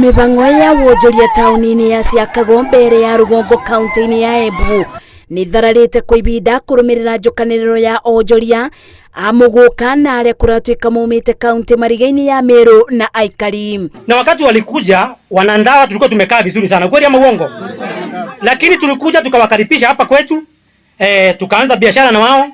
Mĩhang'o ya wonjoria taũni-inĩ ya Siakago mbere ya rũgongo kaunti-inĩ ya Embu nĩ thararĩte kwa ibinda kũrũmĩrĩra njũkanĩrĩro ya onjoria a mũgũka na arĩa kũratuĩka maumĩte kaunti mariga-inĩ ya Meru na aikari. Na wakati walikuja wanandawa, tulikuwa tumekaa vizuri sana, kweli ama uongo? Lakini tulikuja tukawakaribisha hapa kwetu tukaanza biashara na wao,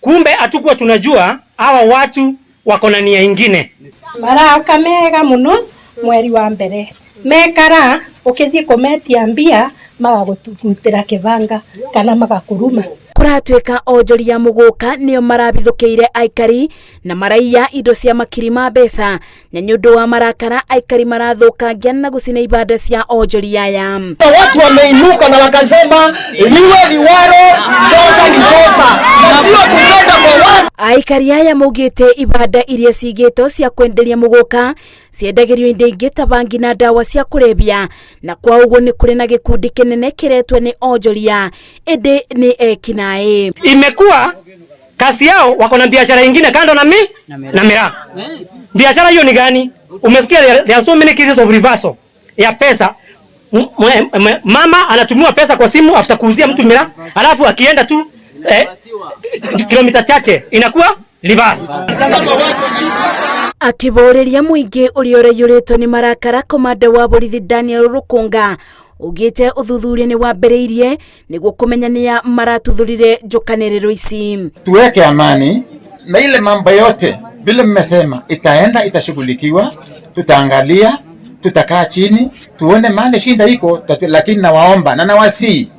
kumbe hatukuwa tunajua hawa watu wako na nia ingine. Maraka mega muno mweri wa mbere mekara ukithie kumetia mbia magagututira kibanga kana magakuruma. Kũratuĩka onjoria mũgũka nĩo marabithũkĩire aikari na maraiya indo cia makiri ma mbeca, na nĩ ũndũ wa marakara aikari marathũkangia na gũcina ibanda cia onjoria aya. Watu wameinuka na wakasema liwe liwalo, kosa ni kosa, na sio kupenda kwa watu. Aikari aya maugĩte ibanda iria cigĩtwo cia kwenderia mũgũka ciendagĩrio indo ingĩ ta bangi na ndawa cia kũrebia, na kwa ũguo nĩ kũrĩ na gĩkundi kĩnene kĩretwo nĩ onjoria ĩndĩ nĩ ekinaĩ. Imekuwa kazi yao, wako na biashara ingine kando na miraa. Biashara hiyo ni gani? Umesikia there are so many cases of reversal ya pesa. Mama anatumiwa pesa kwa simu after kuuzia mtu miraa, alafu akienda tu kilomita chache inakuwa reverse. Akĩborĩria mũingĩ ũrĩa ũraiyũrĩtwo nĩ marakara, komanda wa borithi Daniel Rukunga ugĩte ũthuthuria nĩ wambĩrĩirie nĩguo kũmenya nĩa maratuthũrire njũkanĩrĩro ici. Tuweke amani na ile mambo yote vile mmesema itaenda itashughulikiwa, tutaangalia, tutakaa chini tuone mahali shida iko, lakini nawaomba na nawasihi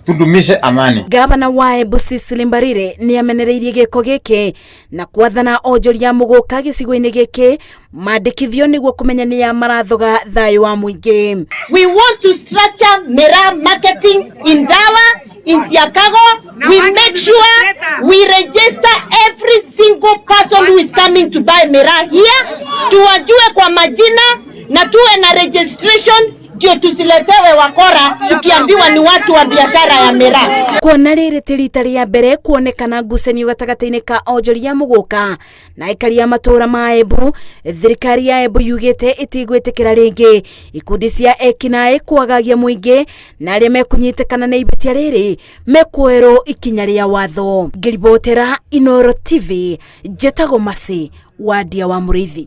tudumishe amani. Gavana wa Embu Cecily Mbarire nĩ amenereirie gĩko gĩkĩ na kwathana onjoria mũgũka gĩcigo-inĩ gĩkĩ mandĩkithio nĩguo kũmenya nĩa marathoga thayũ wa mũingĩ. We want to structure miraa marketing in Dawa, in Siakago. We make sure we register every single person who is coming to buy miraa here. Tuwajue kwa majina na tuwe na registration ndio tusiletewe wakora tukiambiwa ni watu wa biashara ya miraa. Kuona rĩrĩ ti rita rĩa mbere kuonekana ngucanio gatagatĩ-inĩ ka onjoria mũgũka na aikari a matũũra ma Embu, thirikari ya Embu yugĩte ĩtigwĩtĩkĩra rĩngĩ ikundi cia ekinaĩ kwagagia mũingĩ, na arĩa mekũnyitĩkana na ihĩtia rĩrĩ mekuoerwo ikinya rĩa watho. Ngĩribotera Inooro TV, njĩtagwo Mercy Wandia wa Mũrĩithi.